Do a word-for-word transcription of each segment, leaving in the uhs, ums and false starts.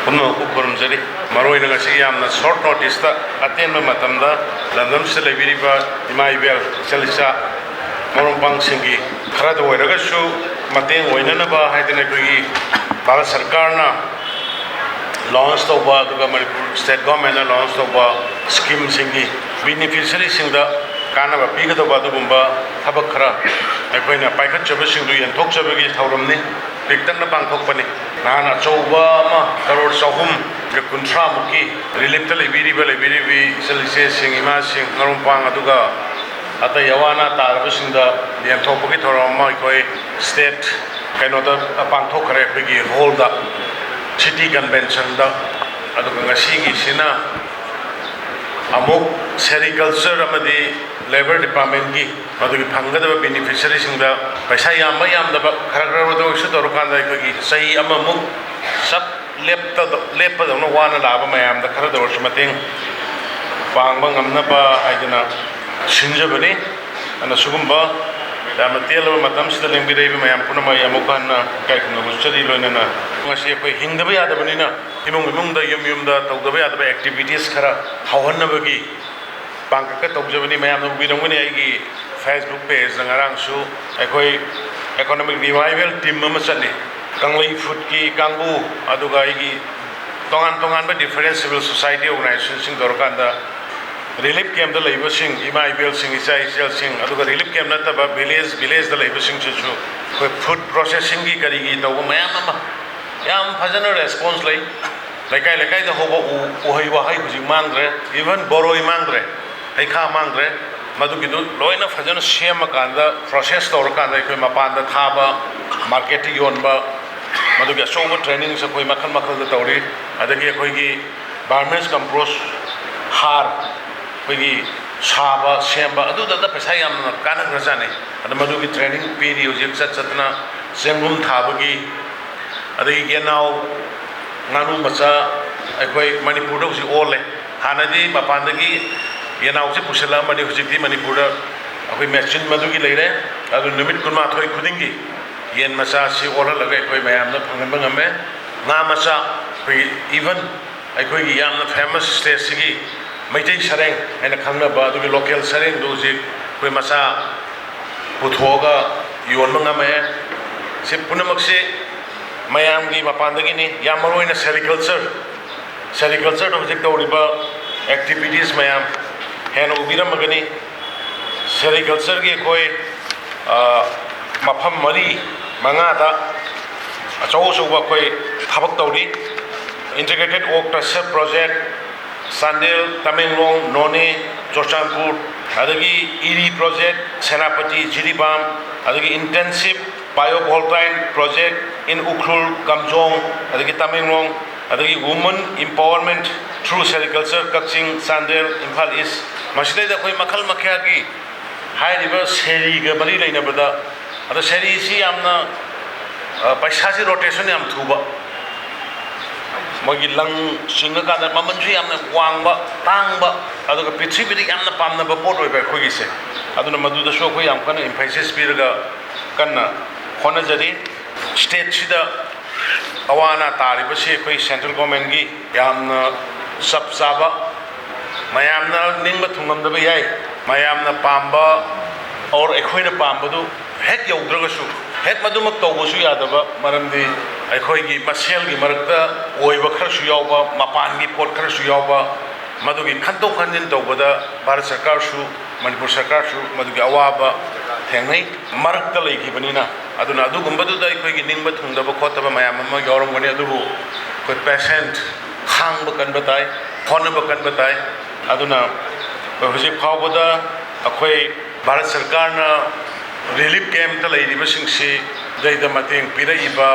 ꯄꯨꯝꯅꯃꯛꯄꯨ ꯈꯨꯔꯨꯝꯖꯔꯤ꯫ ꯃꯔꯨꯑꯣꯏꯅ ꯉꯁꯤ ꯌꯥꯝꯅ short notice ꯇ, ꯑꯇꯦꯟꯕ ꯃꯇꯝꯗ ꯂꯝꯗꯝꯁꯤꯗ ꯂꯩꯕꯤꯔꯤꯕ ꯏꯃꯥ ꯏꯕꯦꯜ, ꯏꯆꯜ ꯏꯆꯥ, ꯃꯔꯨꯞ ꯃꯄꯥꯡꯁꯤꯡꯒꯤ ꯈꯔꯗ ꯑꯣꯏꯔꯒꯁꯨ ꯃꯇꯦꯡ ꯑꯣꯏꯅꯅꯕ ꯍꯥꯏꯗꯅ ꯑꯩꯈꯣꯏꯒꯤ ꯚꯥꯔꯠ ꯁꯔꯀꯥꯔꯅ launch ꯇꯧꯕ, ꯑꯗꯨꯒ ꯃꯅꯤꯄꯨꯔ state government ꯅ launch ꯇꯧꯕ scheme ꯁꯤꯡꯒꯤ beneficiary ꯁꯤꯡꯗ ꯀꯥꯟꯅꯕ ꯄꯤꯒꯗꯧꯕ ꯑꯗꯨꯒꯨꯝꯕ ꯊꯕꯛ ꯈꯔ ꯑꯩꯈꯣꯏꯅ ꯄꯥꯏꯈꯠꯆꯕꯁꯤꯡꯗꯨ ꯌꯦꯟꯊꯣꯛꯆꯕꯒꯤ ꯊꯧꯔꯝꯅꯤ꯫ ꯄꯤꯛꯇꯛꯅ ꯄꯥꯡꯊꯣꯛꯄꯅꯤ꯫ ꯅꯍꯥꯟ ꯑꯆꯧꯕ ꯑꯃ, ꯀꯔꯣꯔ ꯆꯍꯨꯝꯒ ꯀꯨꯟꯊ꯭ꯔꯥ ꯃꯨꯛꯀꯤ relief ꯇ ꯂꯩꯕꯤꯔꯤꯕ, ꯂꯩꯕꯤꯔꯤꯕꯤ ꯏꯆꯜ ꯏꯆꯦꯁꯤꯡ, ꯏꯃꯥꯁꯤꯡ, ꯃꯔꯨꯞ ꯃꯄꯥꯡ, ꯑꯗꯨꯒ ꯑꯇꯩ ꯑꯋꯥ ꯑꯅꯥ ꯇꯥꯔꯕꯁꯤꯡꯗ ꯌꯦꯟꯊꯣꯛꯄꯒꯤ ꯊꯧꯔꯝ ꯑꯃ ꯑꯩꯈꯣꯏ state ꯀꯩꯅꯣꯗ ꯄꯥꯡꯊꯣꯛꯈ꯭ꯔꯦ, ꯑꯩꯈꯣꯏꯒꯤ hall ꯗ, city convention ꯗ꯫ ꯑꯗꯨꯒ ꯉꯁꯤꯒꯤꯁꯤꯅ ꯑꯃꯨꯛ sericulture ꯑꯃꯗꯤ labour department ꯀꯤ ꯃꯗꯨꯒꯤ ꯐꯪꯒꯗꯕ beneficiary ꯁꯤꯡꯗ ꯄꯩꯁꯥ ꯌꯥꯝꯕ ꯌꯥꯝꯗꯕ ꯈꯔ ꯈꯔ ꯑꯣꯏꯔꯁꯨ ꯇꯧꯔꯀꯥꯟꯗ ꯑꯩꯈꯣꯏꯒꯤ ꯆꯍꯤ ꯑꯃꯃꯨꯛ ꯆꯞ ꯂꯦꯞꯇ-, ꯂꯦꯞꯄꯗꯧꯅ ꯋꯥꯅ ꯂꯥꯛꯑꯕ ꯃꯌꯥꯝꯗ ꯈꯔꯗ ꯑꯣꯏꯔꯁꯨ ꯃꯇꯦꯡ ꯄꯥꯡꯕ ꯉꯝꯅꯕ ꯍꯥꯏꯗꯅ ꯁꯤꯟꯖꯕꯅꯤ꯫ ꯑꯗꯨꯅ ꯁꯤꯒꯨꯝꯕ ꯌꯥꯝꯅ ꯇꯦꯜꯂꯕ ꯃꯇꯝꯁꯤꯗ ꯂꯦꯡꯕꯤꯔꯛꯏꯕ ꯃꯌꯥꯝ ꯄꯨꯝꯅꯃꯛ ꯑꯩ ꯑꯃꯨꯛ ꯍꯟꯅ ꯏꯀꯥꯏ ꯈꯨꯝꯅꯕ ꯎꯠꯆꯔꯤ꯫ ꯂꯣꯏꯅꯅ ꯉꯁꯤ ꯑꯩꯈꯣꯏ ꯍꯤꯡꯗꯕ ꯌꯥꯗꯕꯅꯤꯅ ꯏꯃꯨꯡ ꯏꯃꯨꯡꯗ, ꯌꯨꯝ ꯌꯨꯝꯗ ꯇꯧꯗꯕ ꯌꯥꯗꯕ activities ꯈꯔ ꯍꯧꯍꯟꯅꯕꯒꯤ ꯄꯥꯡꯒꯠꯀ ꯇꯧꯖꯕꯅꯤ꯫ ꯃꯌꯥꯝꯅ ꯎꯕꯤꯔꯝꯒꯅꯤ, ꯑꯩꯒꯤ Facebook page ꯇ ꯉꯔꯥꯡꯁꯨ ꯑꯩꯈꯣꯏ economic revival team ꯑꯃ ꯆꯠꯂꯤ꯫ ꯀꯪꯂꯩ food ꯀꯤ ꯀꯥꯡꯕꯨ, ꯑꯗꯨꯒ ꯑꯩꯒꯤ ꯇꯣꯉꯥꯟ ꯇꯣꯉꯥꯟꯕ different civil society organization ꯁꯤꯡ ꯇꯧꯔꯀꯥꯟꯗ relief camp ꯇ ꯂꯩꯕꯁꯤꯡ, ꯏꯃꯥ ꯏꯕꯦꯜꯁꯤꯡ, ꯏꯆꯥ ꯏꯆꯦꯜꯁꯤꯡ, ꯑꯗꯨꯒ relief camp ꯅꯠꯇꯕ village, village ꯇ ꯂꯩꯕꯁꯤꯡꯁꯤꯁꯨ ꯑꯩꯈꯣꯏ food processing ꯒꯤ ꯀꯔꯤꯒꯤ ꯇꯧꯕ ꯃꯌꯥꯝ ꯑꯃ ꯌꯥꯝ ꯐꯖꯅ response ꯂꯩ꯫ ꯂꯩꯀꯥꯏ ꯂꯩꯀꯥꯏꯗ ꯍꯧꯕ ꯎ, ꯎꯍꯩ ꯋꯥꯍꯩ ꯍꯧꯖꯤꯛ ꯃꯥꯡꯗ꯭ꯔꯦ, even ꯕꯣꯔꯣꯏ ꯃꯥꯡꯗ꯭ꯔꯦ, ꯍꯩꯈꯥ ꯃꯥꯡꯗ꯭ꯔꯦ꯫ ꯃꯗꯨꯒꯤꯗꯨ ꯂꯣꯏꯅ ꯐꯖꯅ ꯁꯦꯝꯃꯀꯥꯟꯗ, process ꯇꯧꯔꯀꯥꯟꯗ ꯑꯩꯈꯣꯏ ꯃꯄꯥꯟꯗ ꯊꯥꯕ, market ꯇ ꯌꯣꯟꯕ, ꯃꯗꯨꯒꯤ ꯑꯆꯧꯕ training ꯁꯦ ꯑꯩꯈꯣꯏ ꯃꯈꯜ ꯃꯈꯜꯗ ꯇꯧꯔꯤ꯫ ꯑꯗꯒꯤ ꯑꯩꯈꯣꯏꯒꯤ vermi compost ꯍꯥꯔ, ꯑꯩꯈꯣꯏꯒꯤ ꯁꯥꯕ, ꯁꯦꯝꯕ, ꯑꯗꯨꯗ ꯄꯩꯁꯥ ꯌꯥꯝꯅ ꯀꯥꯟꯅꯈ꯭ꯔꯖꯥꯠꯅꯤ꯫ ꯑꯗ ꯃꯗꯨꯒꯤ training ꯄꯤꯔꯤ ꯍꯧꯖꯤꯛ ꯆꯠ ꯆꯠꯇꯅ, ꯆꯦꯡꯒꯨꯝ ꯊꯥꯕꯒꯤ, ꯑꯗꯒꯤ ꯌꯦꯅꯥꯎ, ꯉꯥꯅꯨ ꯃꯆꯥ ꯑꯩꯈꯣꯏ ꯃꯅꯤꯄꯨꯔꯗ ꯍꯧꯖꯤꯛ ꯑꯣꯜꯂꯦ꯫ ꯍꯥꯟꯅꯗꯤ ꯃꯄꯥꯟꯗꯒꯤ ꯌꯦꯅꯥꯎꯁꯦ ꯄꯨꯁꯤꯜꯂꯛꯑꯝꯕꯅꯤ, ꯍꯧꯖꯤꯛꯇꯤ ꯃꯅꯤꯄꯨꯔꯗ ꯑꯩꯈꯣꯏ machine ꯃꯗꯨꯒꯤ ꯂꯩꯔꯦ꯫ ꯑꯗꯨ ꯅꯨꯃꯤꯠ ꯀꯨꯟꯃꯥꯊꯣꯏ ꯈꯨꯗꯤꯡꯒꯤ ꯌꯦꯟ ꯃꯆꯥꯁꯤ ꯑꯣꯜꯍꯜꯂꯒ ꯑꯩꯈꯣꯏ ꯃꯌꯥꯝꯗ ꯐꯪꯍꯟꯕ ꯉꯝꯃꯦ꯫ ꯉꯥ ꯃꯆꯥ ꯑꯩꯈꯣꯏꯒꯤ, even ꯑꯩꯈꯣꯏꯒꯤ ꯌꯥꯝꯅ famous stateꯁꯤꯒꯤ ꯃꯩꯇꯩ ꯁꯔꯦꯡ ꯍꯥꯏꯅ ꯈꯪꯅꯕ ꯑꯗꯨꯒꯤ local ꯁꯔꯦꯡꯗꯨ ꯍꯧꯖꯤꯛ ꯑꯩꯈꯣꯏ ꯃꯆꯥ ꯄꯨꯊꯣꯛꯑꯒ ꯌꯣꯟꯕ ꯉꯝꯃꯛꯑꯦ꯫ ꯁꯤ ꯄꯨꯝꯅꯃꯛꯁꯤ ꯃꯌꯥꯝꯒꯤ ꯃꯄꯥꯟꯗꯒꯤꯅꯤ꯫ ꯌꯥꯝ ꯃꯔꯨ ꯑꯣꯏꯅ sericulture, sericultureꯗ ꯍꯧꯖꯤꯛ ꯇꯧꯔꯤꯕ activities ꯃꯌꯥꯝ ꯍꯦꯟꯅ ꯎꯕꯤꯔꯝꯃꯒꯅꯤ꯫ Sericultureꯒꯤ ꯑꯩꯈꯣꯏ, ꯑ, ꯃꯐꯝ ꯃꯔꯤ ꯃꯉꯥꯗ ꯑꯆꯧ ꯑꯆꯧꯕ ꯑꯩꯈꯣꯏ ꯊꯕꯛ ꯇꯧꯔꯤ꯫ Integrated Oak Trust Project, Chandel, Tamenglong, ꯅꯣꯅꯦ, ꯆꯨꯔꯆꯥꯟꯄꯨꯔ, ꯑꯗꯒꯤ ꯏꯔꯤ project, ꯁꯦꯅꯥꯄꯇꯤ, ꯖꯤꯔꯤꯕꯥꯝ, ꯑꯗꯒꯤ intensive biovolatile project in Ukhrul, ꯀꯥꯝꯖꯣꯡ, ꯑꯗꯒꯤ ꯇꯃꯦꯡꯂꯣꯡ, ꯑꯗꯒꯤ women empowerment through sericulture, ꯀꯛꯆꯤꯡ, ꯆꯥꯟꯗꯦꯜ, ꯏꯝꯐꯥꯜ East꯫ ꯃꯁꯤꯗꯩꯗ ꯑꯩꯈꯣꯏ ꯃꯈꯜ ꯃꯈꯥꯒꯤ ꯍꯥꯏꯔꯤꯕ ꯁꯦꯔꯤꯒ ꯃꯔꯤ ꯂꯩꯅꯕꯗ, ꯑꯗꯣ ꯁꯦꯔꯤꯁꯤ ꯌꯥꯝꯅ, ꯑ, ꯄꯩꯁꯥꯁꯤ rotation ꯌꯥꯝ ꯊꯨꯕ, ꯃꯣꯏꯒꯤ ꯂꯪ ꯆꯤꯡꯉꯀꯥꯟꯗ ꯃꯃꯜꯁꯨ ꯌꯥꯝꯅ ꯋꯥꯡꯕ, ꯇꯥꯡꯕ, ꯑꯗꯨꯒ ꯄ꯭ꯔꯤꯊꯤꯕꯤꯗ ꯌꯥꯝꯅ ꯄꯥꯝꯅꯕ ꯄꯣꯠ ꯑꯣꯏꯕ ꯑꯩꯈꯣꯏꯒꯤꯁꯦ꯫ ꯑꯗꯨꯅ ꯃꯗꯨꯗꯁꯨ ꯑꯩꯈꯣꯏ ꯌꯥꯝ ꯀꯟꯅ emphasis ꯄꯤꯔꯒ ꯀꯟꯅ ꯍꯣꯠꯅꯖꯔꯤ꯫ Stateꯁꯤꯗ ꯑꯋꯥ ꯑꯅꯥ ꯇꯥꯔꯤꯕꯁꯤ ꯑꯩꯈꯣꯏ central governmentꯀꯤ ꯌꯥꯝꯅ ꯆꯞ ꯆꯥꯕ, ꯃꯌꯥꯝꯅ ꯅꯤꯡꯕ ꯊꯨꯡꯂꯝꯗꯕ ꯌꯥꯏ, ꯃꯌꯥꯝꯅ ꯄꯥꯝꯕ or ꯑꯩꯈꯣꯏꯅ ꯄꯥꯝꯕꯗꯨ ꯍꯦꯛ ꯌꯧꯗ꯭ꯔꯒꯁꯨ, ꯍꯦꯛ ꯃꯗꯨꯃꯛ ꯇꯧꯕꯁꯨ ꯌꯥꯗꯕ, ꯃꯔꯝꯗꯤ ꯑꯩꯈꯣꯏꯒꯤ ꯃꯁꯦꯜꯒꯤ ꯃꯔꯛꯇ ꯑꯣꯏꯕ ꯈꯔꯁꯨ ꯌꯥꯎꯕ, ꯃꯄꯥꯟꯒꯤ ꯄꯣꯠ ꯈꯔꯁꯨ ꯌꯥꯎꯕ, ꯃꯗꯨꯒꯤ ꯈꯟꯗꯣꯛ ꯈꯟꯖꯤꯟ ꯇꯧꯕꯗ ꯚꯥꯔꯠ ꯁꯔꯀꯥꯔꯁꯨ, ꯃꯅꯤꯄꯨꯔ ꯁꯔꯀꯥꯔꯁꯨ ꯃꯗꯨꯒꯤ ꯑꯋꯥꯕ ꯊꯦꯡꯅꯩ꯫ ꯃꯔꯛꯇ ꯂꯩꯈꯤꯕꯅꯤꯅ, ꯑꯗꯨꯅ ꯑꯗꯨꯒꯨꯝꯕꯗꯨꯗ ꯑꯩꯈꯣꯏꯒꯤ ꯅꯤꯡꯕ ꯊꯨꯡꯗꯕ ꯈꯣꯠꯇꯕ ꯃꯌꯥꯝ ꯑꯃ ꯌꯥꯎꯔꯝꯒꯅꯤ, ꯑꯗꯨꯕꯨ ꯑꯩꯈꯣꯏ patient, ꯈꯥꯡꯕ ꯀꯟꯕ ꯇꯥꯏ, ꯍꯣꯠꯅꯕ ꯀꯟꯕ ꯇꯥꯏ꯫ ꯑꯗꯨꯅ ꯑꯩꯈꯣꯏ ꯍꯧꯖꯤꯛ ꯐꯥꯎꯕꯗ ꯑꯩꯈꯣꯏ ꯚꯥꯔꯠ ꯁꯔꯀꯥꯔꯅ relief campꯇ ꯂꯩꯔꯤꯕꯁꯤꯡꯁꯤꯗꯩꯗ ꯃꯇꯦꯡ ꯄꯤꯔꯛꯏꯕ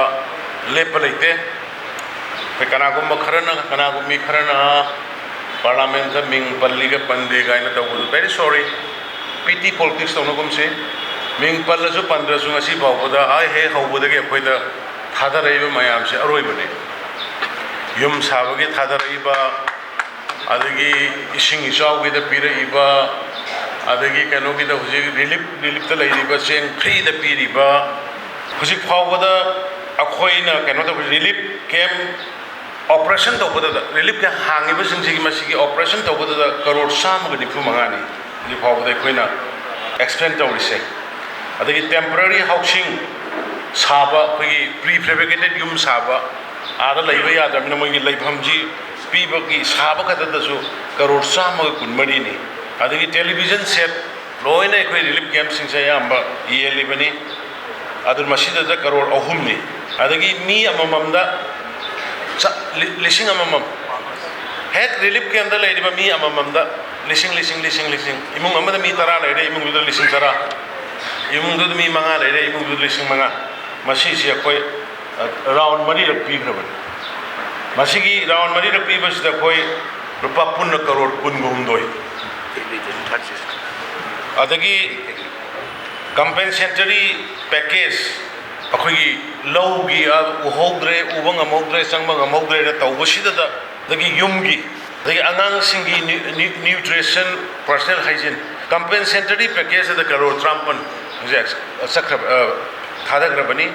ꯂꯦꯞꯄ ꯂꯩꯇꯦ꯫ ꯑꯩꯈꯣꯏ ꯀꯅꯥꯒꯨꯝꯕ ꯈꯔꯅ, ꯀꯅꯥꯒꯨꯝꯕꯤ ꯈꯔꯅ parliamentꯇ ꯃꯤꯡ ꯄꯜꯂꯤꯒ ꯄꯟꯗꯦ ꯀꯥꯏꯅ ꯇꯧꯕꯗꯨ, very sorry, petty politics ꯇꯧꯅꯒꯨꯝꯁꯤ꯫ ꯃꯤꯡ ꯄꯜꯂꯁꯨ ꯄꯟꯗ꯭ꯔꯁꯨ ꯉꯁꯤ ꯐꯥꯎꯕꯗ ꯑꯩ ꯍꯦꯛ ꯍꯧꯕꯗꯒꯤ ꯑꯩꯈꯣꯏꯗ ꯊꯥꯗꯔꯛꯏꯕ ꯃꯌꯥꯝꯁꯦ ꯑꯔꯣꯏꯕꯅꯤ꯫ ꯌꯨꯝ ꯁꯥꯕꯒꯤ ꯊꯥꯗꯔꯛꯏꯕ, ꯑꯗꯒꯤ ꯏꯁꯤꯡ ꯏꯆꯥꯎꯒꯤꯗ ꯄꯤꯔꯛꯏꯕ, ꯑꯗꯒꯤ ꯀꯩꯅꯣꯒꯤꯗ ꯍꯧꯖꯤꯛ relief, reliefꯇ ꯂꯩꯔꯤꯕ ꯆꯦꯡ freeꯗ ꯄꯤꯔꯤꯕ, ꯍꯧꯖꯤꯛ ꯐꯥꯎꯕꯗ ꯑꯩꯈꯣꯏꯅ ꯀꯩꯅꯣ ꯇꯧꯕ relief camp ꯑꯣꯄꯔꯦꯁꯟ ꯇꯧꯕꯗꯨꯗ, ꯔꯤꯂꯤꯐ ꯀꯦꯝ ꯍꯥꯡꯉꯤꯕꯁꯤꯡꯁꯤꯒꯤ ꯃꯁꯤꯒꯤ ꯑꯣꯄꯔꯦꯁꯟ ꯇꯧꯕꯗꯨꯗ ꯀꯔꯣꯔ ꯆꯥꯝꯃꯒ ꯅꯤꯐꯨ ꯃꯉꯥꯅꯤ ꯍꯧꯖꯤꯛ ꯐꯥꯎꯕꯗ ꯑꯩꯈꯣꯏꯅ ꯑꯦꯛꯁꯄꯦꯟ ꯇꯧꯔꯤꯁꯦ꯫ ꯑꯗꯒꯤ ꯇꯦꯝꯄꯔꯔꯤ ꯍꯥꯎꯁꯤꯡ ꯁꯥꯕ, ꯑꯩꯈꯣꯏꯒꯤ ꯄ꯭ꯔꯤ ꯐꯦꯕ꯭ꯔꯤꯀꯦꯇꯦꯠ ꯌꯨꯝ ꯁꯥꯕ, ꯑꯥꯗ ꯂꯩꯕ ꯌꯥꯗ꯭ꯔꯕꯅꯤꯅ ꯃꯣꯏꯒꯤ ꯂꯩꯐꯝꯁꯤ ꯄꯤꯕꯒꯤ ꯁꯥꯕ ꯈꯛꯇꯗꯁꯨ ꯀꯔꯣꯔ ꯆꯥꯝꯃꯒ ꯀꯨꯟꯃꯔꯤꯅꯤ꯫ ꯑꯗꯒꯤ ꯇꯦꯂꯤꯚꯤꯖꯟ ꯁꯦꯠ ꯂꯣꯏꯅ ꯑꯩꯈꯣꯏ ꯔꯤꯂꯤꯐ ꯀꯦꯝꯁꯤꯡꯁꯦ ꯑꯌꯥꯝꯕ ꯌꯦꯜꯂꯤꯕꯅꯤ꯫ ꯑꯗꯨ ꯃꯁꯤꯗꯗ ꯀꯔꯣꯔ ꯑꯍꯨꯝꯅꯤ꯫ ꯑꯗꯒꯤ ꯃꯤ ꯑꯃꯃꯝꯗ ꯆ-, ꯂꯤ-, ꯂꯤꯁꯤꯡ ꯑꯃꯃꯝ, ꯍꯦꯛ ꯔꯤꯂꯤꯐ ꯀꯦꯝꯗ ꯂꯩꯔꯤꯕ ꯃꯤ ꯑꯃꯃꯝꯗ ꯂꯤꯁꯤꯡ, ꯂꯤꯁꯤꯡ, ꯂꯤꯁꯤꯡ, ꯂꯤꯁꯤꯡ, ꯏꯃꯨꯡ ꯑꯃꯗ ꯃꯤ ꯇꯔꯥ ꯂꯩꯔꯦ, ꯏꯃꯨꯡꯗꯨꯗ ꯂꯤꯁꯤꯡ ꯇꯔꯥ, ꯏꯃꯨꯡꯗꯨꯗ ꯃꯤ ꯃꯉꯥ ꯂꯩꯔꯦ, ꯏꯃꯨꯡꯗꯨꯗ ꯂꯤꯁꯤꯡ ꯃꯉꯥ꯫ ꯃꯁꯤꯁꯤ ꯑꯩꯈꯣꯏ, ꯑ, ꯔꯥꯎꯟ ꯃꯔꯤꯔꯛ ꯄꯤꯈ꯭ꯔꯕꯅꯤ꯫ ꯃꯁꯤꯒꯤ ꯔꯥꯎꯟ ꯃꯔꯤꯔꯛ ꯄꯤꯕꯁꯤꯗ ꯑꯩꯈꯣꯏ ꯂꯨꯄꯥ ꯄꯨꯟꯅ ꯀꯔꯣꯔ ꯀꯨꯟꯒ ꯍꯨꯝꯗꯣꯏ꯫ ꯑꯗꯒꯤ ꯀꯝꯄꯦꯟꯁꯦꯇꯔꯤ ꯄꯦꯀꯦꯖ, ꯑꯩꯈꯣꯏꯒꯤ ꯂꯧꯒꯤ, ꯑ, ꯎꯍꯧꯗ꯭ꯔꯦ, ꯎꯕ ꯉꯝꯍꯧꯗ꯭ꯔꯦ, ꯆꯪꯕ ꯉꯝꯍꯧꯗ꯭ꯔꯦꯅ ꯇꯧꯕꯁꯤꯗꯗ, ꯑꯗꯒꯤ ꯌꯨꯝꯒꯤ, ꯑꯗꯒꯤ ꯑꯉꯥꯡꯁꯤꯡꯒꯤ ꯅ꯭ꯌꯨ-, ꯅ꯭ꯌꯨ-, ꯅ꯭ꯌꯨꯇ꯭ꯔꯤꯁꯟ, ꯄꯔꯁꯅꯦꯜ ꯍꯥꯏꯖꯤꯟ, ꯀꯝꯄꯦꯟꯁꯦꯇꯔꯤ ꯄꯦꯀꯦꯖꯇ ꯀꯔꯣꯔ ꯇꯔꯥꯃꯥꯄꯟ ꯍꯧꯖꯤꯛ ꯆꯠꯈ꯭ꯔꯕ, ꯑ, ꯊꯥꯗꯈ꯭ꯔꯕꯅꯤ꯫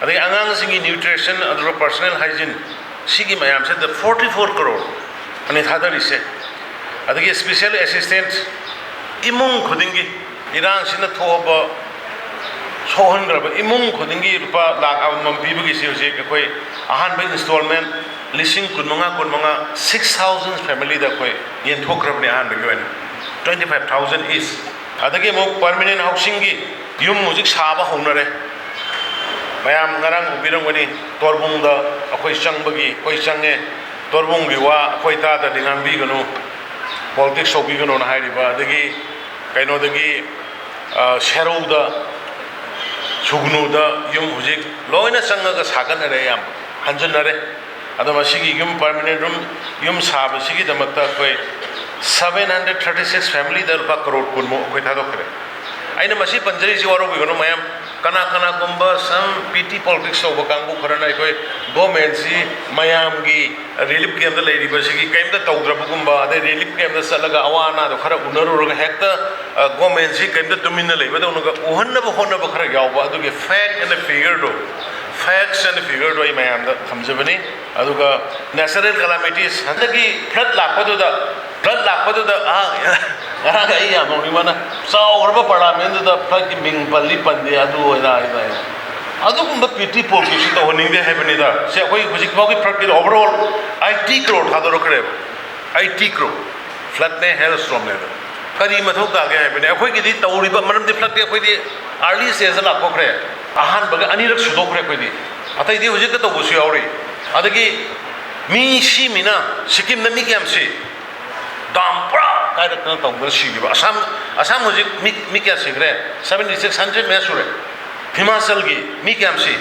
ꯑꯗꯒꯤ ꯑꯉꯥꯡꯁꯤꯡꯒꯤ ꯅ꯭ꯌꯨꯇ꯭ꯔꯤꯁꯟ ꯑꯗꯨꯒ ꯄꯔꯁꯅꯦꯜ ꯍꯥꯏꯖꯤꯟ, ꯁꯤꯒꯤ ꯃꯌꯥꯝꯁꯤꯗ ꯐꯣꯔꯇꯤ ꯐꯣꯔ ꯀꯔꯣꯔ ꯑꯅꯤ ꯊꯥꯗꯔꯤꯁꯦ꯫ ꯑꯗꯒꯤ ꯁ꯭ꯄꯦꯁꯦꯜ ꯑꯦꯁꯤꯁꯇꯦꯟꯁ ꯏꯃꯨꯡ ꯈꯨꯗꯤꯡꯒꯤ, ꯏꯔꯥꯡꯁꯤꯅ ꯊꯣꯛꯑꯕ, ꯁꯣꯛꯍꯟꯈ꯭ꯔꯕ ꯏꯃꯨꯡ ꯈꯨꯗꯤꯡꯒꯤ ꯂꯨꯄꯥ ꯂꯥꯈ ꯑꯃꯃꯝ ꯄꯤꯕꯒꯤꯁꯤ ꯍꯧꯖꯤꯛ ꯑꯩꯈꯣꯏ ꯑꯍꯥꯟꯕ ꯏꯟꯁꯇꯣꯜꯃꯦꯟ ꯂꯤꯁꯤꯡ ꯀꯨꯟꯃꯉꯥ, ꯀꯨꯟꯃꯉꯥ, ꯁꯤꯛꯁ ꯊꯥꯎꯖꯟ ꯐꯦꯃꯤꯂꯤꯗ ꯑꯩꯈꯣꯏ ꯌꯦꯟꯊꯣꯛꯈ꯭ꯔꯕꯅꯤ ꯑꯍꯥꯟꯕꯒꯤ ꯑꯣꯏꯅ, ꯇ꯭ꯋꯦꯟꯇꯤ ꯐꯥꯏꯚ ꯊꯥꯎꯖꯟ ꯏꯁ꯫ ꯑꯗꯒꯤ ꯑꯃꯨꯛ ꯄꯔꯃꯤꯅꯦꯟ ꯍꯥꯎꯁꯤꯡꯒꯤ ꯌꯨꯝ ꯍꯧꯖꯤꯛ ꯁꯥꯕ ꯍꯧꯅꯔꯦ꯫ ꯃꯌꯥꯝ ꯉꯔꯥꯡ ꯎꯕꯤꯔꯝꯒꯅꯤ, ꯇꯣꯔꯕꯨꯡꯗ ꯑꯩꯈꯣꯏ ꯆꯪꯕꯒꯤ, ꯑꯩꯈꯣꯏ ꯆꯪꯉꯦ, ꯇꯣꯔꯕꯨꯡꯒꯤ ꯋꯥ ꯑꯩꯈꯣꯏ ꯇꯥꯗ꯭ꯔꯗꯤ ꯉꯥꯡꯕꯤꯒꯅꯨ, ꯄꯣꯂꯤꯇꯤꯛꯁ ꯇꯧꯕꯤꯒꯅꯣꯅ ꯍꯥꯏꯔꯤꯕ, ꯑꯗꯒꯤ ꯀꯩꯅꯣꯗꯒꯤ, ꯑ, ꯁꯦꯔꯧꯗ, ꯁꯨꯒꯅꯨꯗ ꯌꯨꯝ ꯍꯧꯖꯤꯛ ꯂꯣꯏꯅ ꯆꯪꯉꯒ ꯁꯥꯒꯠꯅꯔꯦ, ꯌꯥꯝ ꯍꯟꯖꯤꯟꯅꯔꯦ꯫ ꯑꯗꯣ ꯃꯁꯤꯒꯤ ꯌꯨꯝ, ꯄꯔꯃꯤꯅꯦꯟ ꯔꯨꯝ, ꯌꯨꯝ ꯁꯥꯕꯁꯤꯒꯤꯗꯃꯛꯇ ꯑꯩꯈꯣꯏ seven hundred thirty six ꯐꯦꯃꯤꯂꯤꯗ ꯂꯨꯄꯥ ꯀꯔꯣꯔ ꯀꯨꯟꯃꯨꯛ ꯑꯩꯈꯣꯏ ꯊꯥꯗꯣꯛꯈ꯭ꯔꯦ꯫ ꯑꯩꯅ ꯃꯁꯤ ꯄꯟꯖꯔꯤꯁꯤ ꯋꯥꯔꯧꯕꯤꯒꯅꯨ ꯃꯌꯥꯝ, ꯀꯅꯥ ꯀꯅꯥꯒꯨꯝꯕ some ꯄꯦꯇꯤ ꯄꯣꯂꯤꯇꯤꯛꯁ ꯇꯧꯕ ꯀꯥꯡꯕꯨ ꯈꯔꯅ ꯑꯩꯈꯣꯏ ꯒꯣꯔꯃꯦꯟꯁꯤ ꯃꯌꯥꯝꯒꯤ ꯔꯤꯂꯤꯐ ꯀꯦꯝꯗ ꯂꯩꯔꯤꯕꯁꯤꯒꯤ ꯀꯔꯤꯝꯇ ꯇꯧꯗ꯭ꯔꯕꯒꯨꯝꯕ, ꯑꯗꯩ ꯔꯤꯂꯤꯐ ꯀꯦꯝꯗ ꯆꯠꯂꯒ ꯑꯋꯥ ꯑꯅꯥꯗꯣ ꯈꯔ ꯎꯅꯔꯨꯔꯒ ꯍꯦꯛꯇ, ꯑ, ꯒꯣꯔꯃꯦꯟꯁꯤ ꯀꯔꯤꯝꯇ ꯇꯨꯃꯤꯟꯅ ꯂꯩꯕꯗꯧꯅꯒ ꯎꯍꯟꯅꯕ ꯍꯣꯠꯅꯕ ꯈꯔ ꯌꯥꯎꯕ, ꯑꯗꯨꯒꯤ ꯐꯦꯛ ꯑꯦꯟ ꯐꯤꯒꯔꯗꯣ, Facts and figureꯗꯣ ꯑꯩ ꯃꯌꯥꯝꯗ ꯊꯝꯖꯕꯅꯤ꯫ ꯑꯗꯨꯒ natural calamities, ꯍꯟꯗꯛꯀꯤ flood ꯂꯥꯛꯄꯗꯨꯗ, flood ꯂꯥꯛꯄꯗꯨꯗ ꯑꯍꯥꯡ-, ꯉꯔꯥꯡ ꯑꯩ ꯌꯥꯝ ꯅꯣꯛꯅꯤꯡꯕꯅ, ꯆꯥꯎꯈ꯭ꯔꯕ parliamentꯗꯨꯗ floodꯀꯤ ꯃꯤꯡ ꯄꯜꯂꯤ ꯄꯟꯗꯦ, ꯑꯗꯨ ꯑꯣꯏꯅ ꯍꯥꯏꯕ꯫ ꯑꯗꯨꯒꯨꯝꯕ petty politics ꯇꯧꯍꯟꯅꯤꯡꯗꯦ ꯍꯥꯏꯕꯅꯤꯗ꯫ ꯁꯦ, ꯑꯩꯈꯣꯏ ꯍꯧꯖꯤꯛ ꯐꯥꯎꯒꯤ floodꯀꯤꯗꯤ overall eighty crore ꯊꯥꯗꯣꯔꯛꯈ꯭ꯔꯦꯕ꯫ Eighty crore꯫ Floodꯅꯦ, hailstormꯅꯦ ꯑꯗꯣ꯫ ꯀꯔꯤ ꯃꯊꯧ ꯇꯥꯒꯦ ꯍꯥꯏꯕꯅꯦ? ꯑꯩꯈꯣꯏꯒꯤꯗꯤ ꯇꯧꯔꯤꯕ, ꯃꯔꯝꯗꯤ floodꯇꯤ ꯑꯩꯈꯣꯏꯗꯤ early stageꯇ ꯂꯥꯛꯊꯣꯛꯈ꯭ꯔꯦ꯫ ꯑꯍꯥꯟꯕꯒ ꯑꯅꯤꯔꯛ ꯁꯨꯗꯣꯛꯈ꯭ꯔꯦ ꯑꯩꯈꯣꯏꯗꯤ꯫ ꯑꯇꯩꯗꯤ ꯍꯧꯖꯤꯛꯇ ꯇꯧꯕꯁꯨ ꯌꯥꯎꯔꯤ꯫ ꯑꯗꯒꯤ ꯃꯤ ꯁꯤ ꯃꯤꯅ, ꯁꯤꯀꯤꯝꯗ ꯃꯤ ꯀꯌꯥꯝ ꯁꯤ? Dam ꯄꯨꯔꯥ ꯀꯥꯏꯔꯛꯇꯅ ꯇꯧꯗꯅ ꯁꯤꯈꯤꯕ꯫ ꯑꯁꯥꯝ, ꯑꯁꯥꯝ ꯍꯧꯖꯤꯛ ꯃꯤ, ꯃꯤ ꯀꯌꯥ ꯁꯤꯈ꯭ꯔꯦ? Seventy six hundred ꯃꯌꯥ ꯁꯨꯔꯦ꯫ ꯍꯤꯃꯥꯆꯜꯒꯤ ꯃꯤ ꯀꯌꯥꯝ ꯁꯤ?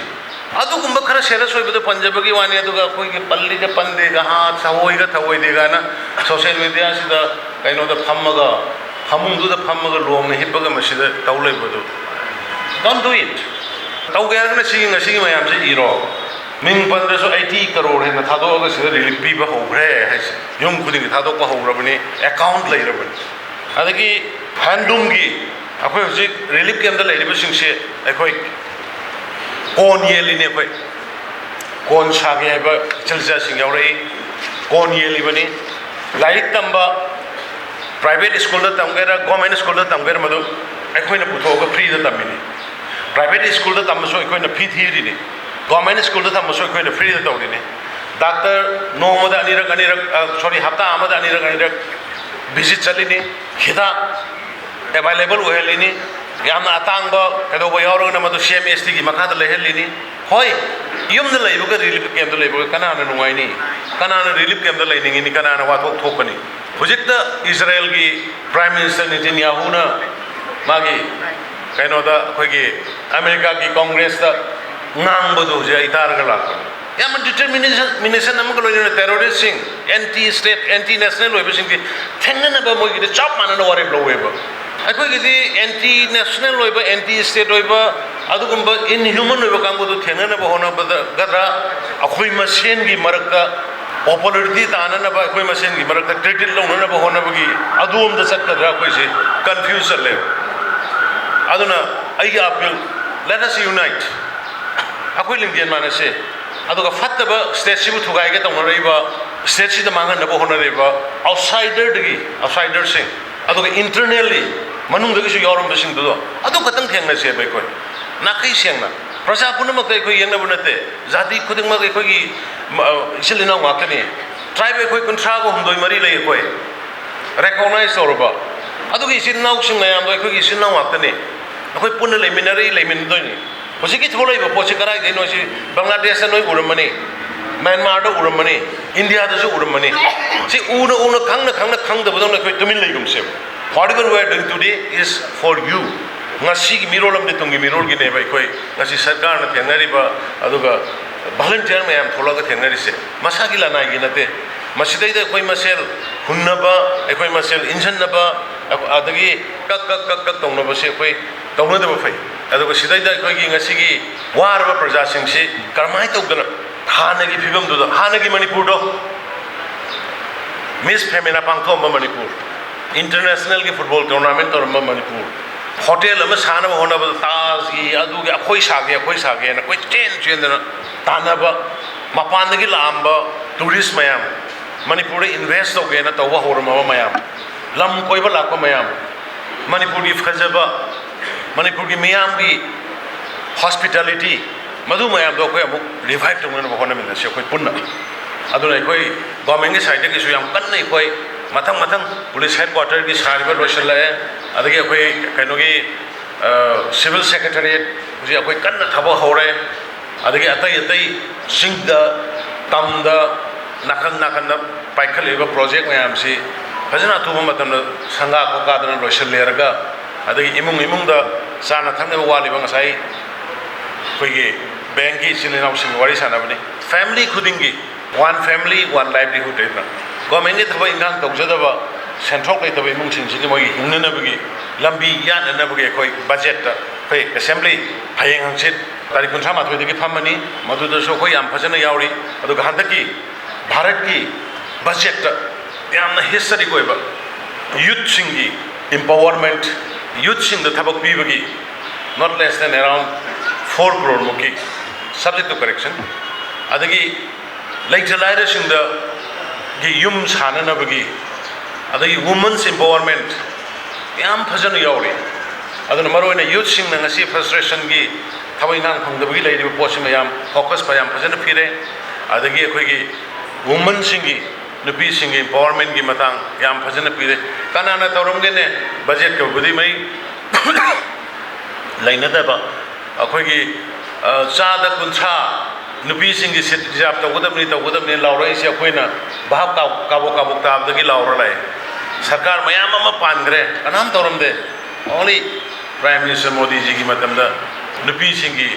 ꯑꯗꯨꯒꯨꯝꯕ ꯈꯔ serious ꯑꯣꯏꯕꯗꯣ ꯄꯟꯖꯕꯒꯤ ꯋꯥꯅꯤ, ꯑꯗꯨꯒ ꯑꯩꯈꯣꯏꯒꯤ ꯄꯜꯂꯤꯒ ꯄꯟꯗꯦꯒ, ꯍꯥ, ꯊꯑꯣꯏꯒ ꯊꯑꯣꯏꯗꯦꯒꯅ social mediaꯁꯤꯗ ꯀꯩꯅꯣꯗ ꯐꯝꯃꯒ, ꯐꯃꯨꯡꯗꯨꯗ ꯐꯝꯃꯒ ꯂꯣꯡꯅ ꯍꯤꯞꯄꯒ ꯃꯁꯤꯗ ꯇꯧ ꯂꯩꯕꯗꯨ, don't do it꯫ ꯇꯧꯒꯦ ꯍꯥꯏꯔꯒꯅ ꯁꯤꯒꯤ ꯉꯁꯤꯒꯤ ꯃꯌꯥꯝꯁꯦ ꯏꯔꯣ꯫ ꯃꯤꯡ ꯄꯟꯗ꯭ꯔꯁꯨ eighty crore ꯍꯦꯟꯅ ꯊꯥꯗꯣꯛꯑꯒ ꯁꯤꯗ relief ꯄꯤꯕ ꯍꯧꯈ꯭ꯔꯦ ꯍꯥꯏꯁꯦ꯫ ꯌꯨꯝ ꯈꯨꯗꯤꯡꯒꯤ ꯊꯥꯗꯣꯛꯄ ꯍꯧꯈ꯭ꯔꯕꯅꯤ, account ꯂꯩꯔꯕꯅꯤ꯫ ꯑꯗꯒꯤ handloomꯒꯤ, ꯑꯩꯈꯣꯏ ꯍꯧꯖꯤꯛ relief campꯇ ꯂꯩꯔꯤꯕꯁꯤꯡꯁꯦ ꯑꯩꯈꯣꯏ ꯀꯣꯟ ꯌꯦꯜꯂꯤꯅꯦ꯫ ꯑꯩꯈꯣꯏ ꯀꯣꯟ ꯁꯥꯒꯦ ꯍꯥꯏꯕ ꯏꯆꯜ ꯏꯆꯥꯁꯤꯡ ꯌꯥꯎꯔꯛꯏ, ꯀꯣꯟ ꯌꯦꯜꯂꯤꯕꯅꯤ꯫ ꯂꯥꯏꯔꯤꯛ ꯇꯝꯕ, private schoolꯗ ꯇꯝꯒꯦꯔꯥ, government schoolꯗ ꯇꯝꯒꯦꯔꯥ, ꯃꯗꯨ ꯑꯩꯈꯣꯏꯅ ꯄꯨꯊꯣꯛꯑꯒ freeꯗ ꯇꯝꯃꯤꯅꯤ꯫ Private schoolꯗ ꯇꯝꯕꯁꯨ ꯑꯩꯈꯣꯏꯅ fee ꯊꯤꯔꯤꯅꯤ꯫ Government schoolꯗ ꯇꯝꯕꯁꯨ ꯑꯩꯈꯣꯏꯅ freeꯗ ꯇꯧꯔꯤꯅꯤ꯫ Doctor ꯅꯣꯡꯃꯗ ꯑꯅꯤꯔꯛ, ꯑꯅꯤꯔꯛ, ꯑ, sorry, ꯍꯞꯇꯥ ꯑꯃꯗ ꯑꯅꯤꯔꯛ, ꯑꯅꯤꯔꯛ visit ꯆꯠꯂꯤꯅꯤ꯫ ꯍꯤꯗꯥꯛ available ꯑꯣꯏꯍꯜꯂꯤꯅꯤ꯫ ꯌꯥꯝꯅ ꯑꯇꯥꯡꯕ ꯀꯩꯗꯧꯕ ꯌꯥꯎꯔꯒꯅ ꯃꯗꯨ CMHTꯒꯤ ꯃꯈꯥꯗ ꯂꯩꯍꯜꯂꯤꯅꯤ꯫ ꯍꯣꯏ, ꯌꯨꯝꯗ ꯂꯩꯕꯒ relief campꯇ ꯂꯩꯕꯒ ꯀꯅꯥꯅ ꯅꯨꯡꯉꯥꯏꯅꯤ? ꯀꯅꯥꯅ relief campꯇ ꯂꯩꯅꯤꯡꯉꯤꯅꯤ? ꯀꯅꯥꯅ ꯋꯥꯊꯣꯛ ꯊꯣꯛꯀꯅꯤ? ꯍꯧꯖꯤꯛꯇ ꯏꯖꯔꯥꯏꯜꯒꯤ Prime Minister ꯅꯦꯇꯟꯌꯥꯍꯨꯅ ꯃꯥꯒꯤ ꯀꯩꯅꯣꯗ, ꯑꯩꯈꯣꯏꯒꯤ ꯑꯃꯦꯔꯤꯀꯥꯒꯤ Congressꯇ ꯉꯥꯡꯕꯗꯨ ꯍꯧꯖꯤꯛ ꯑꯩ ꯇꯥꯔꯒ ꯂꯥꯛꯄꯅꯤ꯫ ꯌꯥꯝꯅ determination, ꯃꯤꯅꯦꯁꯟ ꯑꯃꯒ ꯂꯣꯏꯅꯅ terroristꯁꯤꯡ, anti state, anti national ꯑꯣꯏꯕꯁꯤꯡꯗꯤ ꯊꯦꯡꯅꯅꯕ ꯃꯣꯏꯒꯤꯗꯤ ꯆꯞ ꯃꯥꯟꯅꯅ ꯋꯥꯔꯦꯞ ꯂꯧꯋꯦꯕ꯫ ꯑꯩꯈꯣꯏꯒꯤꯗꯤ anti national ꯑꯣꯏꯕ, anti state ꯑꯣꯏꯕ, ꯑꯗꯨꯒꯨꯝꯕ inhuman ꯑꯣꯏꯕ ꯀꯥꯡꯕꯨꯗꯨ ꯊꯦꯡꯅꯅꯕ ꯍꯣꯠꯅꯕꯗ ꯒꯗ꯭ꯔꯥ, ꯑꯩꯈꯣꯏ ꯃꯁꯦꯟꯒꯤ ꯃꯔꯛꯇ popularity ꯇꯥꯅꯅꯕ, ꯑꯩꯈꯣꯏ ꯃꯁꯦꯟꯒꯤ ꯃꯔꯛꯇ credit ꯂꯧꯅꯅꯕ ꯍꯣꯠꯅꯕꯒꯤ ꯑꯗꯣꯝꯗ ꯆꯠꯀꯗ꯭ꯔꯥ, ꯑꯩꯈꯣꯏꯁꯦ confuse ꯆꯠꯂꯦꯕ꯫ ꯑꯗꯨꯅ ꯑꯩꯒꯤ appeal, let us unite꯫ ꯑꯩꯈꯣꯏ ꯂꯤꯡꯖꯦꯜ ꯃꯥꯟꯅꯁꯦ꯫ ꯑꯗꯨꯒ ꯐꯠꯇꯕ ꯁ꯭ꯇꯦꯠꯁꯤꯕꯨ ꯊꯨꯒꯥꯏꯒꯦ ꯇꯧꯅꯔꯛꯏꯕ, ꯁ꯭ꯇꯦꯠꯁꯤꯗ ꯃꯥꯡꯍꯟꯅꯕ ꯍꯣꯠꯅꯔꯤꯕ ꯑꯥꯎꯠꯁꯥꯏꯗꯔꯗꯒꯤ, ꯑꯥꯎꯠꯁꯥꯏꯗꯔꯁꯤꯡ, ꯑꯗꯨꯒ ꯏꯟꯇꯔꯅꯦꯜꯂꯤ, ꯃꯅꯨꯡꯗꯒꯤꯁꯨ ꯌꯥꯎꯔꯝꯕꯁꯤꯡꯗꯨꯗꯣ ꯑꯗꯨ ꯈꯛꯇꯪ ꯊꯦꯡꯅꯁꯦꯕ꯫ ꯑꯩꯈꯣꯏ ꯅꯥꯈꯩ ꯁꯦꯡꯅ, ꯄ꯭ꯔꯖꯥ ꯄꯨꯝꯅꯃꯛꯇ ꯑꯩꯈꯣꯏ ꯌꯦꯡꯅꯕ ꯅꯠꯇꯦ꯫ ꯖꯥꯇꯤ ꯈꯨꯗꯤꯡꯃꯛ ꯑꯩꯈꯣꯏꯒꯤ, ꯃ-, ꯏꯆꯤꯜ ꯏꯅꯥꯎ ꯉꯥꯛꯇꯅꯤ꯫ ꯇ꯭ꯔꯥꯏꯕ ꯑꯩꯈꯣꯏ ꯀꯨꯟꯊ꯭ꯔꯥꯒ ꯍꯨꯝꯗꯣꯏ ꯃꯔꯤ ꯂꯩ꯫ ꯑꯩꯈꯣꯏ ꯔꯦꯀꯣꯛꯅꯥꯏꯖ ꯇꯧꯔꯕ ꯑꯗꯨꯒꯤ ꯏꯆꯤꯜ ꯏꯅꯥꯎꯁꯤꯡ ꯃꯌꯥꯝꯗꯣ ꯑꯩꯈꯣꯏꯒꯤ ꯏꯆꯤꯜ ꯏꯅꯥꯎ ꯉꯥꯛꯇꯅꯤ꯫ ꯑꯩꯈꯣꯏ ꯄꯨꯟꯅ ꯂꯩꯃꯤꯟꯅꯔꯛꯏ, ꯂꯩꯃꯤꯟꯅꯗꯣꯏꯅꯤ꯫ ꯍꯧꯖꯤꯛꯀꯤ ꯊꯣꯛꯂꯛꯏꯕ ꯄꯣꯠꯁꯤ ꯀꯗꯥꯏꯗꯩꯅꯣ? ꯁꯤ ꯕꯪꯒ꯭ꯂꯥꯗꯦꯁꯇ ꯅꯣꯏ ꯎꯔꯝꯃꯅꯤ, ꯃ꯭ꯌꯥꯟꯃꯥꯔꯗ ꯎꯔꯝꯃꯅꯤ, ꯏꯟꯗꯤꯌꯥꯗꯁꯨ ꯎꯔꯝꯃꯅꯤ꯫ ꯁꯤ ꯎꯅ ꯎꯅ, ꯈꯪꯅ ꯈꯪꯅ, ꯈꯪꯗꯕꯗꯧꯅ ꯑꯩꯈꯣꯏ ꯇꯨꯃꯤꯟ ꯂꯩꯒꯨꯝꯁꯦꯕ꯫ Whatever we are doing today is for you. ꯉꯁꯤꯒꯤ ꯃꯤꯔꯣꯜ ꯑꯃꯗꯤ ꯇꯨꯡꯒꯤ ꯃꯤꯔꯣꯜꯒꯤꯅꯦꯕ꯫ ꯑꯩꯈꯣꯏ ꯉꯁꯤ ꯁꯔꯀꯥꯔꯅ ꯊꯦꯡꯅꯔꯤꯕ, ꯑꯗꯨꯒ ꯚꯣꯂꯨꯟꯇꯤꯌꯔ ꯃꯌꯥꯝ ꯊꯣꯛꯂꯛꯑꯒ ꯊꯦꯡꯅꯔꯤꯁꯦ ꯃꯁꯥꯒꯤ ꯂꯅꯥꯏꯒꯤ ꯅꯠꯇꯦ꯫ ꯃꯁꯤꯗꯩꯗ ꯑꯩꯈꯣꯏ ꯃꯁꯦꯜ ꯍꯨꯟꯅꯕ, ꯑꯩꯈꯣꯏ ꯃꯁꯦꯜ ꯏꯟꯁꯤꯟꯅꯕ, ꯑꯗꯒꯤ ꯀꯛ ꯀꯛ ꯀꯛ ꯀꯛ ꯇꯧꯅꯕꯁꯦ ꯑꯩꯈꯣꯏ ꯇꯧꯅꯗꯕ ꯐꯩ꯫ ꯑꯗꯨꯒ ꯁꯤꯗꯩꯗ ꯑꯩꯈꯣꯏꯒꯤ ꯉꯁꯤꯒꯤ ꯋꯥꯔꯕ ꯄ꯭ꯔꯖꯥꯁꯤꯡꯁꯤ ꯀꯔꯝꯍꯥꯏꯅ ꯇꯧꯗꯅ ꯍꯥꯟꯅꯒꯤ ꯐꯤꯕꯝꯗꯨꯗ, ꯍꯥꯟꯅꯒꯤ ꯃꯅꯤꯄꯨꯔꯗꯣ, ꯃꯤꯁ ꯐꯦꯃꯤꯅꯥ ꯄꯥꯡꯊꯣꯛꯑꯝꯕ ꯃꯅꯤꯄꯨꯔ, ꯏꯟꯇꯔꯅꯦꯁꯅꯦꯜꯒꯤ ꯐꯨꯠꯕꯣꯜ ꯇꯣꯔꯅꯥꯃꯦꯟ ꯇꯧꯔꯝꯕ ꯃꯅꯤꯄꯨꯔ, ꯍꯣꯇꯦꯜ ꯑꯃ ꯁꯥꯅꯕ ꯍꯣꯠꯅꯕꯗ ꯇꯥꯖꯒꯤ, ꯑꯗꯨꯒꯤ, ꯑꯩꯈꯣꯏ ꯁꯥꯒꯦ, ꯑꯩꯈꯣꯏ ꯁꯥꯒꯦꯅ ꯀꯣꯏꯆꯦꯟ ꯆꯦꯟꯗꯅ ꯇꯥꯟꯅꯕ, ꯃꯄꯥꯟꯗꯒꯤ ꯂꯥꯛꯑꯝꯕ ꯇꯨꯔꯤꯁ ꯃꯌꯥꯝ, ꯃꯅꯤꯄꯨꯔꯗ ꯏꯟꯚꯦꯁ ꯇꯧꯒꯦꯅ ꯇꯧꯕ ꯍꯧꯔꯝꯃꯕ ꯃꯌꯥꯝ, ꯂꯝ ꯀꯣꯏꯕ ꯂꯥꯛꯄ ꯃꯌꯥꯝ, ꯃꯅꯤꯄꯨꯔꯒꯤ ꯐꯖꯕ, ꯃꯅꯤꯄꯨꯔꯒꯤ ꯃꯤꯌꯥꯝꯒꯤ ꯍꯣꯁꯄꯤꯇꯥꯂꯤꯇꯤ, ꯃꯗꯨ ꯃꯌꯥꯝꯗꯣ ꯑꯩꯈꯣꯏ ꯑꯃꯨꯛ ꯔꯤꯚꯥꯏꯚ ꯇꯧꯅꯅꯕ ꯍꯣꯠꯅꯃꯤꯟꯅꯁꯤ ꯑꯩꯈꯣꯏ ꯄꯨꯟꯅ꯫ ꯑꯗꯨꯅ ꯑꯩꯈꯣꯏ ꯒꯣꯔꯃꯦꯟꯒꯤ ꯁꯥꯏꯠꯇꯒꯤꯁꯨ ꯌꯥꯝ ꯀꯟꯅ ꯑꯩꯈꯣꯏ ꯃꯊꯪ ꯃꯊꯪ ꯄꯨꯂꯤꯁ ꯍꯦꯗ ꯀ꯭ꯋꯥꯇꯔꯒꯤ ꯁꯥꯔꯤꯕ ꯂꯣꯏꯁꯤꯜꯂꯛꯑꯦ, ꯑꯗꯒꯤ ꯑꯩꯈꯣꯏ ꯀꯩꯅꯣꯒꯤ, ꯑ, ꯁꯤꯚꯤꯜ ꯁꯦꯀ꯭ꯔꯦꯇꯔꯤꯌꯦꯠ ꯍꯧꯖꯤꯛ ꯑꯩꯈꯣꯏ ꯀꯟꯅ ꯊꯕꯛ ꯍꯧꯔꯦ, ꯑꯗꯒꯤ ꯑꯇꯩ ꯑꯇꯩ ꯆꯤꯡꯗ, ꯇꯝꯗ, ꯅꯥꯀꯟ ꯅꯥꯀꯟꯗ ꯄꯥꯏꯈꯠꯂꯤꯕ ꯄ꯭ꯔꯣꯖꯦꯛ ꯃꯌꯥꯝꯁꯤ ꯐꯖꯅ ꯑꯊꯨꯕ ꯃꯇꯝꯗ ꯁꯪꯒꯥ ꯈꯣꯀꯥꯗꯅ ꯂꯣꯏꯁꯤꯜꯂꯦꯔꯒ, ꯑꯗꯒꯤ ꯏꯃꯨꯡ ꯏꯃꯨꯡꯗ ꯆꯥꯅ ꯊꯛꯅꯕ ꯋꯥꯠꯂꯤꯕ ꯉꯁꯥꯏ ꯑꯩꯈꯣꯏꯒꯤ ꯕꯦꯡꯛꯀꯤ ꯏꯆꯤꯜ ꯏꯅꯥꯎꯁꯤꯡꯒ ꯋꯥꯔꯤ ꯁꯥꯟꯅꯕꯅꯤ꯫ ꯐꯦꯃꯤꯂꯤ ꯈꯨꯗꯤꯡꯒꯤ one family, one livelihood ꯍꯥꯏꯗꯅ ꯒꯣꯔꯃꯦꯟꯒꯤ ꯊꯕꯛ ꯏꯟꯈꯥꯡ ꯇꯧꯖꯗꯕ, ꯁꯦꯟꯊꯣꯛ ꯂꯩꯇꯕ ꯏꯃꯨꯡꯁꯤꯡꯁꯤꯒꯤ ꯃꯣꯏꯒꯤ ꯍꯤꯡꯅꯅꯕꯒꯤ ꯂꯝꯕꯤ ꯌꯥꯠꯅꯅꯕꯒꯤ ꯑꯩꯈꯣꯏ ꯕꯖꯦꯠꯇ ꯑꯩꯈꯣꯏ ꯑꯦꯁꯦꯝꯕ꯭ꯂꯤ ꯍꯌꯦꯡ ꯍꯪꯆꯤꯠ ꯇꯥꯔꯤꯛ ꯀꯨꯟꯊ꯭ꯔꯥ ꯃꯥꯊꯣꯏꯗꯒꯤ ꯐꯝꯃꯅꯤ꯫ ꯃꯗꯨꯗꯁꯨ ꯑꯩꯈꯣꯏ ꯌꯥꯝ ꯐꯖꯅ ꯌꯥꯎꯔꯤ꯫ ꯑꯗꯨꯒ ꯍꯟꯗꯛꯀꯤ ꯚꯥꯔꯠꯀꯤ ꯕꯖꯦꯠꯇ ꯌꯥꯝꯅ ꯍꯤꯁꯇꯔꯤꯛ ꯑꯣꯏꯕ ꯌꯨꯠꯁꯤꯡꯒꯤ empowerment, ꯌꯨꯠꯁꯤꯡꯗ ꯊꯕꯛ ꯄꯤꯕꯒꯤ not less than around four crore ꯃꯨꯛꯀꯤ Subject to correction. ꯑꯗꯒꯤ ꯂꯩꯇ ꯂꯥꯏꯔꯁꯤꯡꯗꯒꯤ ꯌꯨꯝ ꯁꯥꯅꯅꯕꯒꯤ, ꯑꯗꯒꯤ women's empowerment ꯌꯥꯝ ꯐꯖꯅ ꯌꯥꯎꯔꯤ꯫ ꯑꯗꯨꯅ ꯃꯔꯨꯑꯣꯏꯅ youthꯁꯤꯡꯅ ꯉꯁꯤ frustrationꯒꯤ ꯊꯕꯛ ꯏꯪꯈꯥꯡ ꯐꯪꯗꯕꯒꯤ ꯂꯩꯔꯤꯕ ꯄꯣꯠꯁꯤꯃ ꯌꯥꯝ focus ꯌꯥꯝ ꯐꯖꯅ ꯄꯤꯔꯦ꯫ ꯑꯗꯒꯤ ꯑꯩꯈꯣꯏꯒꯤ womenꯁꯤꯡꯒꯤ, ꯅꯨꯄꯤꯁꯤꯡꯒꯤ empowermentꯀꯤ ꯃꯇꯥꯡ ꯌꯥꯝ ꯐꯖꯅ ꯄꯤꯔꯦ꯫ ꯀꯅꯥꯅ ꯇꯧꯔꯝꯒꯦꯅꯦ? Budgetꯀꯕꯨꯗꯤ ꯃꯔꯤ ꯂꯩꯅꯗꯕ, ꯑꯩꯈꯣꯏꯒꯤ, ꯑ, ꯆꯥꯗ ꯀꯨꯟꯊ꯭ꯔꯥ ꯅꯨꯄꯤꯁꯤꯡꯒꯤ seat reserve ꯇꯧꯒꯗꯕꯅꯤ, ꯇꯧꯒꯗꯕꯅꯤ ꯂꯥꯎꯔꯛꯏꯁꯦ ꯑꯩꯈꯣꯏꯅ ꯚꯥꯞ ꯀꯥꯎ-, ꯀꯥꯕꯣꯛ ꯀꯥꯕꯣꯛ ꯇꯥꯕꯗꯒꯤ ꯂꯥꯎꯔ ꯂꯥꯛꯑꯦ꯫ ꯁꯔꯀꯥꯔ ꯃꯌꯥꯝ ꯑꯃ ꯄꯥꯟꯈ꯭ꯔꯦ, ꯀꯅꯥꯝ ꯇꯧꯔꯝꯗꯦ꯫ Only Prime Minister ꯃꯣꯗꯤꯖꯤꯒꯤ ꯃꯇꯝꯗ ꯅꯨꯄꯤꯁꯤꯡꯒꯤ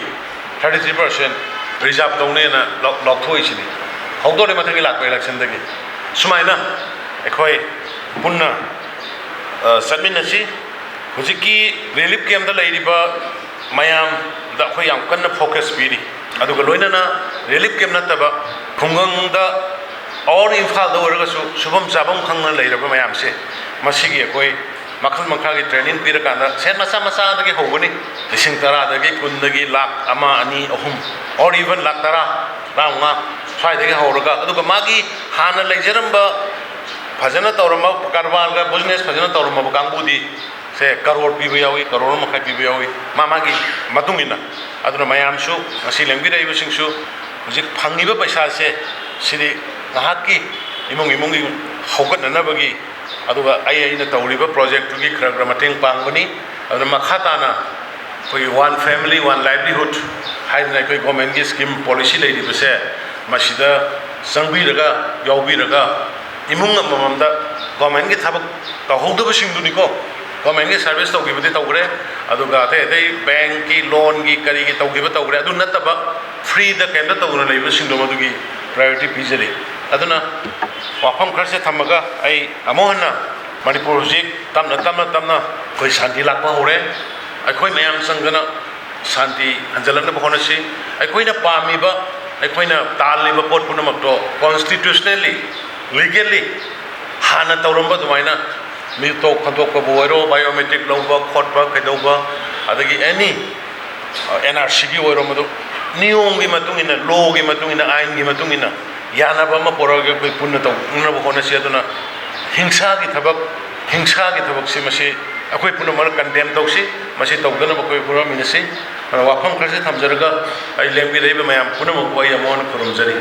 thirty three percent reserve ꯇꯧꯅꯦꯅ ꯂꯥꯎ-, ꯂꯥꯎꯊꯣꯛꯏꯁꯤꯅꯤ꯫ ꯍꯧꯗꯣꯔꯦ ꯃꯊꯪꯒꯤ ꯂꯥꯛꯄ electionꯗꯒꯤ꯫ ꯁꯨꯃꯥꯏꯅ ꯑꯩꯈꯣꯏ ꯄꯨꯟꯅ, ꯑ, ꯆꯠꯃꯤꯟꯅꯁꯤ꯫ ꯍꯧꯖꯤꯛꯀꯤ relief campꯇ ꯂꯩꯔꯤꯕ ꯃꯌꯥꯝꯗ ꯑꯩꯈꯣꯏ ꯌꯥꯝ ꯀꯟꯅ focus ꯄꯤꯔꯤ꯫ ꯑꯗꯨꯒ ꯂꯣꯏꯅꯅ relief camp ꯅꯠꯇꯕ ꯈꯨꯡꯒꯪꯗ or ꯏꯝꯐꯥꯜꯗ ꯑꯣꯏꯔꯒꯁꯨ ꯁꯨꯐꯝ ꯆꯥꯐꯝ ꯈꯪꯗꯅ ꯂꯩꯔꯕ ꯃꯌꯥꯝꯁꯦ, ꯃꯁꯤꯒꯤ ꯑꯩꯈꯣꯏ ꯃꯈꯜ ꯃꯈꯥꯒꯤ training ꯄꯤꯔꯀꯥꯟꯗ ꯁꯦꯟ ꯃꯆꯥ ꯃꯆꯥꯗꯒꯤ ꯍꯧꯒꯅꯤ꯫ ꯂꯤꯁꯤꯡ ꯇꯔꯥꯗꯒꯤ ꯀꯨꯟꯗꯒꯤ ꯂꯥꯛ ꯑꯃ, ꯑꯅꯤ, ꯑꯍꯨꯝ, or even ꯂꯥꯛ ꯇꯔꯥ, ꯇꯔꯥꯃꯉꯥ ꯁ꯭ꯋꯥꯏꯗꯒꯤ ꯍꯧꯔꯒ, ꯑꯗꯨꯒ ꯃꯥꯒꯤ ꯍꯥꯟꯅ ꯂꯩꯖꯔꯝꯕ, ꯐꯖꯅ ꯇꯧꯔꯝꯕ ꯀꯔꯕꯥꯔꯒ business ꯐꯖꯅ ꯇꯧꯔꯝꯃꯕ ꯀꯥꯡꯕꯨꯗꯤ ꯁꯦ ꯀꯔꯣꯔ ꯄꯤꯕ ꯌꯥꯎꯏ, ꯀꯔꯣꯔ ꯃꯈꯥꯏ ꯄꯤꯕ ꯌꯥꯎꯏ, ꯃꯥ ꯃꯥꯒꯤ ꯃꯇꯨꯡ ꯏꯟꯅ꯫ ꯑꯗꯨꯅ ꯃꯌꯥꯝꯁꯨ ꯉꯁꯤ ꯂꯦꯡꯕꯤꯔꯛꯏꯕꯁꯤꯡꯁꯨ ꯍꯧꯖꯤꯛ ꯐꯪꯉꯤꯕ ꯄꯩꯁꯥꯁꯦ ꯁꯤꯗꯤ ꯉꯥꯏꯍꯥꯛꯀꯤ ꯏꯃꯨꯡ ꯏꯃꯨꯡꯒꯤ ꯍꯧꯒꯠꯅꯅꯕꯒꯤ, ꯑꯗꯨꯒ ꯑꯩ ꯑꯩꯅ ꯇꯧꯔꯤꯕ projectꯇꯨꯒꯤ ꯈꯔ ꯈꯔ ꯃꯇꯦꯡ ꯄꯥꯡꯕꯅꯤ꯫ ꯑꯗꯨꯅ ꯃꯈꯥ ꯇꯥꯅ ꯑꯩꯈꯣꯏꯒꯤ One Family One Livelihood ꯍꯥꯏꯗꯅ ꯑꯩꯈꯣꯏ governmentꯀꯤ scheme policy ꯂꯩꯔꯤꯕꯁꯦ, ꯃꯁꯤꯗ ꯆꯪꯕꯤꯔꯒ, ꯌꯥꯎꯕꯤꯔꯒ, ꯏꯃꯨꯡ ꯑꯃꯃꯝꯗ governmentꯀꯤ ꯊꯕꯛ ꯇꯧꯍꯧꯗꯕꯁꯤꯡꯗꯨꯅꯤꯀꯣ, governmentꯀꯤ service ꯇꯧꯈꯤꯕꯗꯤ ꯇꯧꯈ꯭ꯔꯦ, ꯑꯗꯨꯒ ꯑꯇꯩ ꯑꯇꯩ bankꯀꯤ loanꯒꯤ ꯀꯔꯤꯒꯤ ꯇꯧꯈꯤꯕ ꯇꯧꯈ꯭ꯔꯦ, ꯑꯗꯨ ꯅꯠꯇꯕ freeꯗ ꯀꯩꯝꯇ ꯇꯧꯗꯅ ꯂꯩꯕꯁꯤꯡꯗꯣ ꯃꯗꯨꯒꯤ priority ꯄꯤꯖꯔꯤ꯫ ꯑꯗꯨꯅ ꯋꯥꯐꯝ ꯈꯔꯁꯦ ꯊꯝꯃꯒ ꯑꯩ ꯑꯃꯨꯛ ꯍꯟꯅ ꯃꯅꯤꯄꯨꯔ ꯍꯧꯖꯤꯛ ꯇꯞꯅ ꯇꯞꯅ ꯇꯞꯅ ꯑꯩꯈꯣꯏ ꯁꯥꯟꯇꯤ ꯂꯥꯛꯄ ꯍꯧꯔꯦ꯫ ꯑꯩꯈꯣꯏ ꯃꯌꯥꯝ ꯆꯪꯗꯅ ꯁꯥꯟꯇꯤ ꯍꯟꯖꯤꯜꯂꯛꯅꯕ ꯍꯣꯠꯅꯁꯤ꯫ ꯑꯩꯈꯣꯏꯅ ꯄꯥꯝꯃꯤꯕ, ꯑꯩꯈꯣꯏꯅ ꯇꯥꯜꯂꯤꯕ ꯄꯣꯠ ꯄꯨꯝꯅꯃꯛꯇꯣ constitutionally, legally ꯍꯥꯟꯅ ꯇꯧꯔꯝꯕ ꯑꯗꯨꯃꯥꯏꯅ ꯃꯤꯇꯣꯞ ꯈꯟꯗꯣꯛꯄꯕꯨ ꯑꯣꯏꯔꯣ, biometric ꯂꯧꯕ ꯈꯣꯠꯄ ꯀꯩꯗꯧꯕ, ꯑꯗꯒꯤ any, ꯑ, NRCꯒꯤ ꯑꯣꯏꯔꯣ, ꯃꯗꯨ ꯅꯤꯌꯣꯝꯒꯤ ꯃꯇꯨꯡ ꯏꯟꯅ, ꯂꯣꯒꯤ ꯃꯇꯨꯡ ꯏꯟꯅ, ꯑꯥꯏꯟꯒꯤ ꯃꯇꯨꯡ ꯏꯟꯅ ꯌꯥꯅꯕ ꯑꯃ ꯄꯨꯔꯛꯑꯒ ꯑꯩꯈꯣꯏ ꯄꯨꯟꯅ ꯇꯧꯅꯕ ꯍꯣꯠꯅꯁꯤ꯫ ꯑꯗꯨꯅ ꯍꯤꯡꯁꯥꯒꯤ ꯊꯕꯛ, ꯍꯤꯡꯁꯥꯒꯤ ꯊꯕꯛꯁꯤ ꯃꯁꯤ ꯑꯩꯈꯣꯏ ꯄꯨꯝꯅꯃꯛꯅ ꯀꯟꯗꯦꯝ ꯇꯧꯁꯤ꯫ ꯃꯁꯤ ꯇꯧꯗꯅꯕ ꯑꯩꯈꯣꯏ ꯍꯣꯠꯅꯃꯤꯟꯅꯁꯤ꯫ ꯑꯗꯨꯅ ꯋꯥꯐꯝ ꯈꯔꯁꯤ ꯊꯝꯖꯔꯒ ꯑꯩ ꯂꯦꯡꯕꯤꯔꯛꯏꯕ ꯃꯌꯥꯝ ꯄꯨꯝꯅꯃꯛꯄꯨ ꯑꯩ ꯑꯃꯨꯛ ꯍꯟꯅ ꯈꯨꯔꯨꯝꯖꯔꯤ꯫